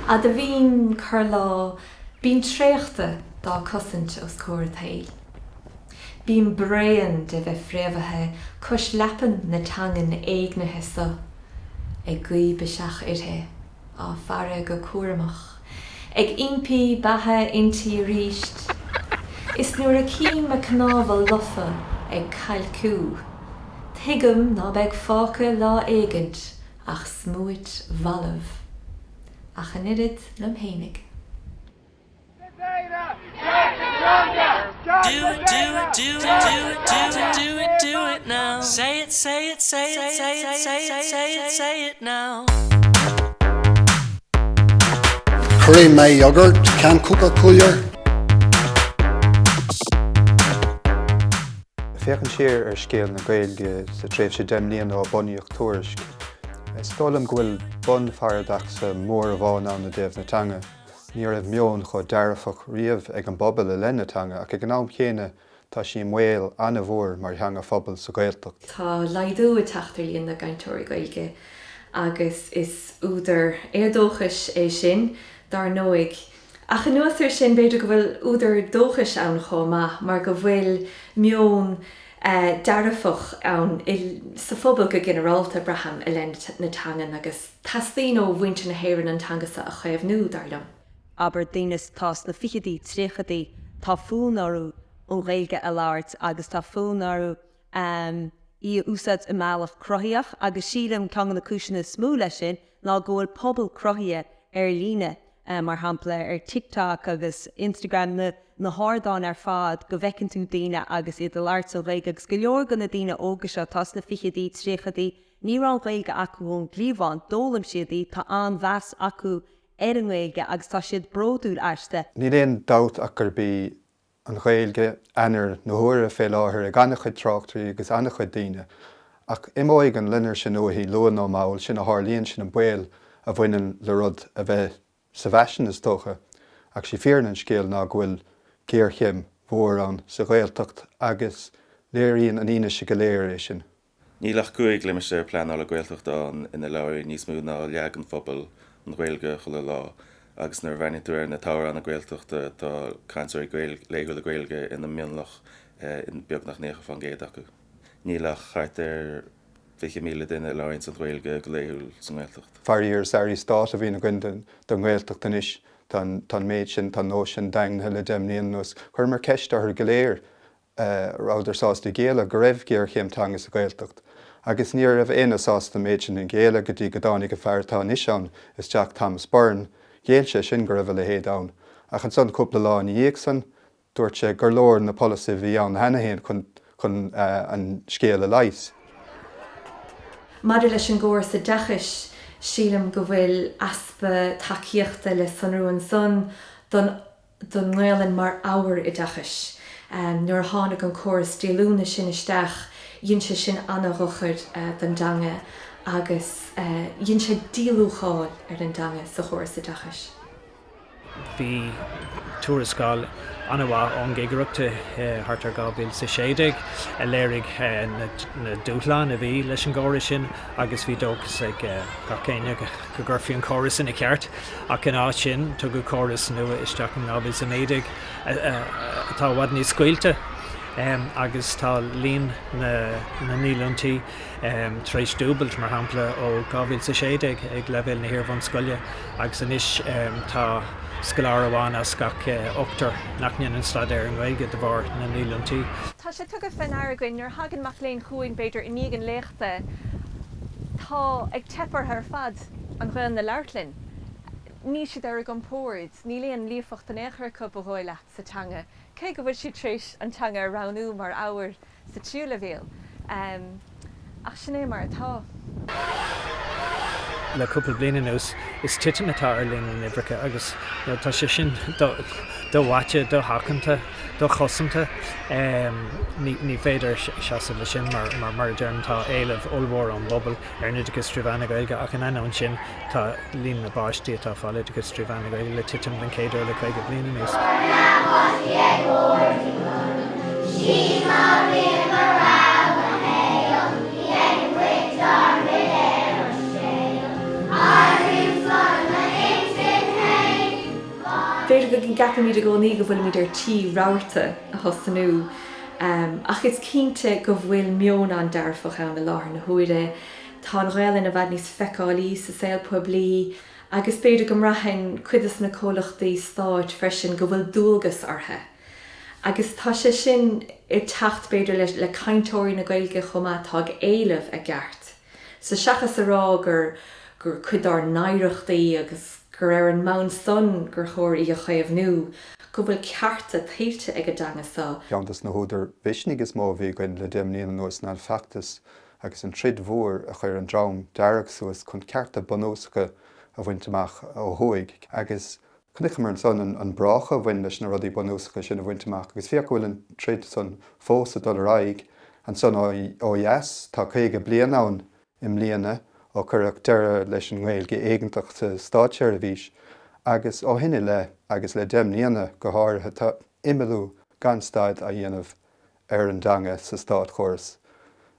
Fhad a bhím corrlá, bím traochta dá cosaint os comhair an tsaoil. Bím bréan de bheith fréamhaithe cois leapan na teangan éignithe so, ag guí biseach uirthi, á faire go cúramach, ag impí beatha inti aríst. Is nuair a cím a cnámha lofa ag cailciú, tuigim ná beidh fágtha lá éigint ach smúit bhalbh. Ach an oiread liom fhéinig. Cuirfidh mé iogart can Coca-Cola. Féachaint siar ar scéal na Gaeilge sa tréimhse 10 mbliana ó bunaíodh Tuairisc, is dóigh liom go bhfuil bunpharadacsa mór amháin ann i dtaobh na teanga. Ní raibh meon chomh dearfach riamh ag an bpobal i leith na teanga ach ag an am chéanna tá sí i mbaol an-mhór mar theanga phobail sa Ghaeltacht. Tá laghdú ag teacht ar líon na gcainteoirí Gaeilge agus is údar éadóchais é sin, dar ndóigh. Ach anuas air sin, b'fhéidir go bhfuil údar dóchais ann chomh maith mar go bhfuil meon dearfach ann sa phobal go ginearálta, braithim, i leith na teangan agus teastaíonn ó mhuintir na hÉireann an teanga seo a chaomhnú, dar liom. Abair, daoine atá sna fichidí, tríochaidí, tá fonn orthu an Ghaeilge a labhairt agus tá fonn orthu í a úsáid i mbealach cruthaitheach agus sílim ceann de na cúiseanna is mó leis sin ná go bhfuil pobal cruthaithe ar líne, mar shampla ar TikTok agus Instagram, na na hardáin ar fad go bhfeiceann tú daoine agus iad ag labhairt an Ghaeilge agus go leor de na daoine óga seo atá sna fichidí, tríochaidí, ní raibh an Ghaeilge acu ón gcliabhán, d'fhoghlaim siad í, tá an-mheas acu ar an nGaeilge agus tá siad bródúil aisti. Níl aon dabht ach gurb í an Ghaeilge ainnir na huaire fé láthair ag an-chuid tráchtairí agus an-chuid daoine. Ach imeoidh an loinnir sin uaithi luath nó mall, sin a tharlaíonn, sin an baol a bhaineann le rud a bheith sa bhfaisean is dócha. Ach sí fírinne an scéil ná go bhfuil géarchéim mhór ann sa Ghaeltacht agus léiríonn an fhianaise go léir é sin. Níl ach 5 limistéar pleanála Gaeltachta ann ina labhraíonn níos mó ná leath den phobal an Ghaeilge chuile lá agus nuair a bhreathnaíonn tú ar na toghranna Gaeltachta tá cainteoirí laethúla Gaeilge ina mionlach in beagnach 90% acu. Níl ach thart ar 20,000 duine a labhraíonn an Ghaeilge go laethúil sa nGaeltacht. Faraor, is airí stáit a bhíonn againn don nGaeltacht anois. Tá an méid sin, tá an nós sin daingnithe le 10 mbliana anuas. Chuireamar ceist orthu go léir rabhadar sásta géilleadh go raibh géarchéim teanga sa Ghaeltacht agus ní raibh éinne sásta an méid sin a ghéilleadh go dtí go dtáinig an fear atá anois ann isteach, Thomas Byrne. Ghéill sé sin go raibh a leithéid ann. Ach ansan cúpla lá ina dhiaidh san, dúirt sé gur leor na polasaithe a bhí ann cheana féin chun chun an scéal a leigheas. Maidir leis an gcóras oideachais, sílim go bhfuil easpa tacaíochta le sonrú ansan don don nGaelainn mar abhar oideachais. Nuair a tháinig an córas díolúine sin isteach, dhein sé sin an-dhochar don dteanga agus dhein sé díluacháil ar an dteanga sa chóras oideachais. Bhí tuarascáil an-mhaith ón gCigireacht thart ar 2016 a léirigh na dúshláin a bhí leis an gcóras sin agus bhí dóchas ag gach éinne go gcuirfí an córas ina cheart. Ach ina áit sin, tugadh córas nua isteach in 2019 atá i bhfad níos scaoilte agus tá líon na ndíolúintí tar éis dúbailt, mar shampla, ó 2016 ag leibhéal na hiar-bhunscoile agus anois tá scoláire amháin as gach ochtar nach ndéanann staidéar i nGaeilge de bharr na ndíolúintí. Tá sé tugtha fé ndeara againn nuair a thagann mac léinn chugainn, b'fhéidir, i ndiaidh an léachta, tá ag teip orthu ar fad an Ghaelainn a labhairt linn. Níl siad ar a gcompord, níl aon líofacht in aon chor acu, ba dhóigh leat, sa teanga, cé go bhfuil siad tar éis an teanga a roghnú mar ábhar sa tríú leibhéal. Ach sin é mar atá. Le cúpla bliain anuas, is titim atá ar líon na n-uimhreacha agus tá sé sin do-mhaite, dosheachanta, dochosanta. Ní féidir seasamh leis sin mar, mar a deirim, tá éileamh ollmhór ón bpobal ar an oideachas trí mheán na Gaeilge ach in ainneoin sin tá líon na bpáistí atá ag fáil oideachas trí mheán na Gaeilge le titim den chéad uair le 50 bliain anuas. gceapaimid i gcónaí go bhfuilimid ar tí rabharta a thosnú, ach is cinnte go bhfuil meon an-dearfach ann i láthair na huaire. Tá an Ghaelainn i bhfad níos feiceálaí sa saol poiblí agus b'fhéidir go mbraitheann cuid de na comhlachtaí stáit freisin go bhfuil dualgas orthu. Agus tá sé sin ag teacht b'fhéidir le le cainteoirí na Gaeilge chomh maith atá ag éileamh a gceart. So seachas a rá gur gur cuid dár n-oidhreacht í agus gur ar an mbonn san gur chóir í a chaomhnú, go bhfuil cearta tuillte ag an dteanga so. Ceann de na húdair mhisnigh is mó a bhí againn le 10 mbliana anuas ná an feachtas agus an troid mhór a chuir an Dream Dearg suas chun cearta bunúsacha a bhaint amach ó thuaidh. Agus chonaiceamar ansan an brácha a bhain leis na rudaí bunúsacha sin a bhaint amach agus féach go bhfuil an troid san fós ag dul ar aghaidh ansan ó dheas. Tá 50 bliain ann i mbliana ó cuireadh deireadh leis an nGaeilge éigeantach sa státseirbhís agus ó shin i leith, agus le 10 mbliana go háirithe, tá imeallú gan stad á dhéanamh ar an dteanga sa státchóras,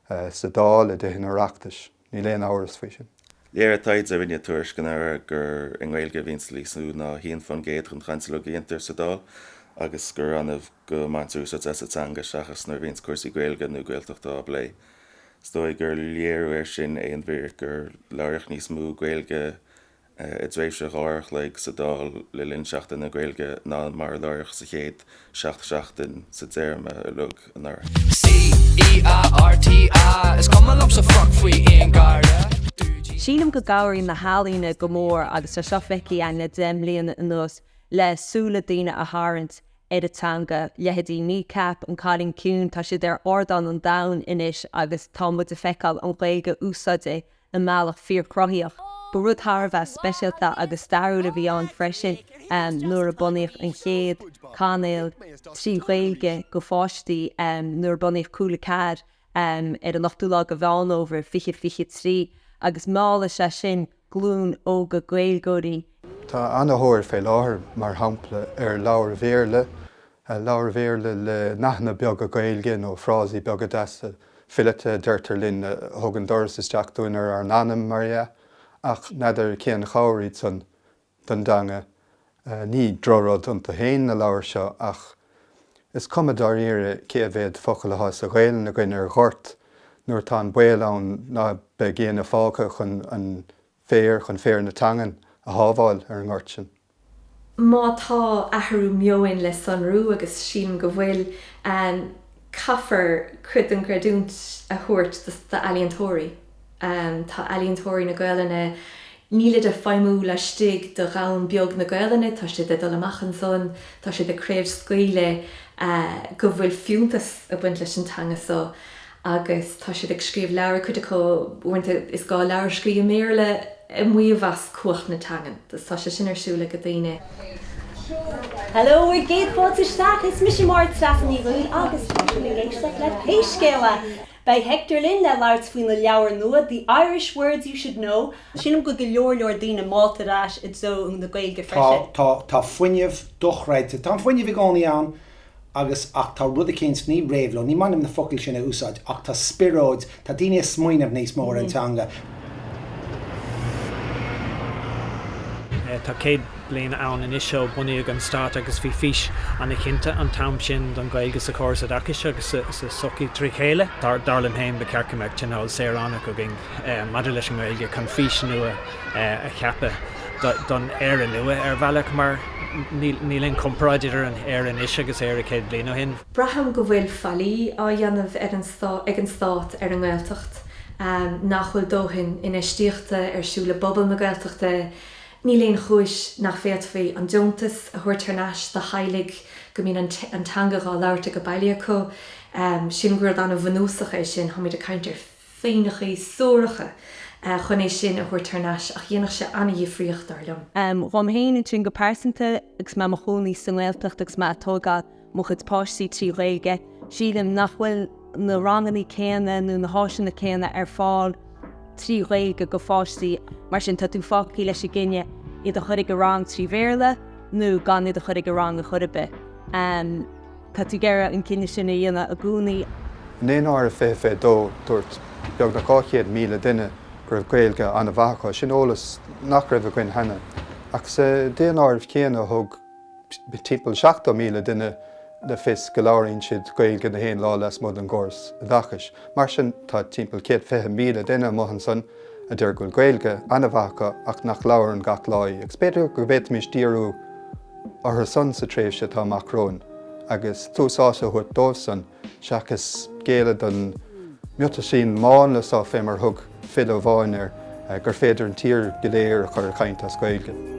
sa Dáil, i dTithe an Oireachtais. Níl aon amhras faoi sin. Léirigh taighde a rinne Tuairisc anuraidh gur i nGaeilge a bhíonns níos mó ná 1% den chaint uilig a dhéantar sa Dáil agus gur annamh go mbaintear úsáid as an teanga seachas nuair a bhíonns cúrsaí Gaeilge nó Gaeltachta á bplé. Is dóigh gur léiriú air sin é an bhfíric gur labhraíodh níos mó Gaeilge i dtréimhse 2 uair a chloig sa Dáil le linn Seachtain na Gaeilge ná mar a labhraíodh sa chéad 7 seachtain sa dtéarma uilig anuraidh. C-E-A-R-T-A Is cuma liomsa fuck faoi aon Gharda. Sílim go gcabhraíonn na healaíona go mór agus tá seo feicthe againn le 10 mbliana anuas le súile daoine a tharraingt ar an teanga, leithéidí Kneecap, An Cailín Ciúin, tá siad ar ardán an domhain anois agus tá muid ag feiceáil an Ghaeilge úsáidte i mbealach fíorchruthaitheach. Ba rud thar a bheith speisialta agus stairiúil a bhí ann freisin nuair a bunaíodh an chéad cainéal trí Ghaeilge go pháistí nuair a bunaíodh Cúla 4 ar an 8ú lá de Mheán Fhómhair 2023 agus mheall sé sin glúin óga Gaeilgeoirí. Tá ana-thóir fé láthair, mar shampla, ar leabhair Bhéarla, leabhair Bhéarla le nathanna beaga Gaeilge nó frásaí beaga deasa fileata, a deirtear linn, a thugann doras isteach dúinn ar ár n-anam, mar dhea, ach n'fheadar cén chabhair iad san don dteanga. Ní drochrud iontu féin na leabhair seo, ach is cuma dáiríre cé mhéad focal atá sa Ghaelainn againn ar ghort nuair atá an baol ann ná beidh éinne fágtha chun an féar, chun féar na teangan a shábháil ar an ngort sin. Má tá athrú meoin le sonrú, agus sílim go bhfuil, caithfear cuid den gcreidiúint a thabhairt d'ealaíontóirí. Tá ealaíontóirí na Gaelainne, nílid ag feidhmiú laistigh de dhomhan beag na Gaelainne, tá siad ag dul amach ansan, tá siad ag craobhscaoileadh go bhfuil fiúntas ag baint leis an teanga so agus tá siad ag scríobh leabhar, cuid acu, uaireanta is gá leabhar a scríobh i mBéarla ag maíomh as cumhacht na teangan. Tá sé sin ar siúl ag daoine. Hello, bhur gcéad fáilte isteach, is mise Máire Treasa Ní Dhubhghaill agus tá sibh ag éisteacht le Pé Scéal É! Beidh Hector linn le labhairt faoina leabhar nua The Irish Words You Should Know. Sílim go bhfuil go leor leor daoine meallta ar ais i dtreo na Gaeilge freisin. Tá, tá, tá fuinneamh dochreidte, tá an fuinneamh i gcónaí ann agus, ach tá rud eicínt, ní réabhlóid, ní maith liom na focail sin a úsáid, ach tá spiorad, tá daoine ag smaoineamh níos mó ar an teanga. Tá 100 bliain ann anois ó bunaíodh an stát agus bhí fís an-chinnte an t-am sin don Ghaeilge sa chóras oideachais agus sa tsochaí trí chéile. Dar liom féin, ba cheart go mbeadh tionól saoránach againn maidir leis an nGaeilge chun fís nua a cheapadh don Éire nua ar bhealach mar níl aon chomparáid idir an Éire anois agus Éire 100 bliain ó shin. Braithim go bhfuil faillí á dhéanamh ag an stát ar an nGaeltacht, nach bhfuil dóthain infheistíochta ar siúl i bpobal na Gaeltachta. Níl aon chúis nach bhféadfaí an deontas a thabhairt thar n-ais do theaghlaigh go mbíonn an teanga dhá labhairt age baile acu. Sílim gur rud an-bhunúsach é sin. Táimid ag caint ar phingineachaí suaracha chun é sin a thabhairt thar n-ais ach dhéanfadh sé an-dhifríocht, dar liom. Dhom féin ansin go pearsanta, agus mé i mo chónaí sa nGaeltacht agus mé ag tógáil mo chuid páistí trí Ghaeilge, sílim nach bhfuil na ranganna céanna nó na háiseanna céanna ar fáil trí Ghaeilge go pháistí. Mar sin tá tú fágtha leis an gcinneadh iad a chur ag an rang trí Bhéarla nó gan iad a chur ag an rang ar chor ar bith. Tá tú ag iarraidh an cinneadh sin a dhéanamh i gcónaí. I nDaonáireamh 2022, dúirt beagnach 200,000 duine go raibh Gaeilge an-mhaith acu. Sin eolas nach raibh againn cheana. Ach sa daonáireamh céanna thug. timpeall 70,000 duine le fios go labhraíonn siad Gaeilge na haon lá lasmuigh den gcóras oideachais. Mar sin, tá timpeall 120,000 duine amuigh ansan a deir go bhfuil Gaeilge an-mhaith acu ach nach labhrann gach lá í. Agus b'fhéidir go bhféadfaimis díriú orthu san sa tréimhse atá amach romhainn agus tús áite a thabhairt dóibh san seachas géilleadh don miotaisín mánla so, fé mar thug file amháin air, gur féidir an tír go léir a chur ag caint as Gaeilge.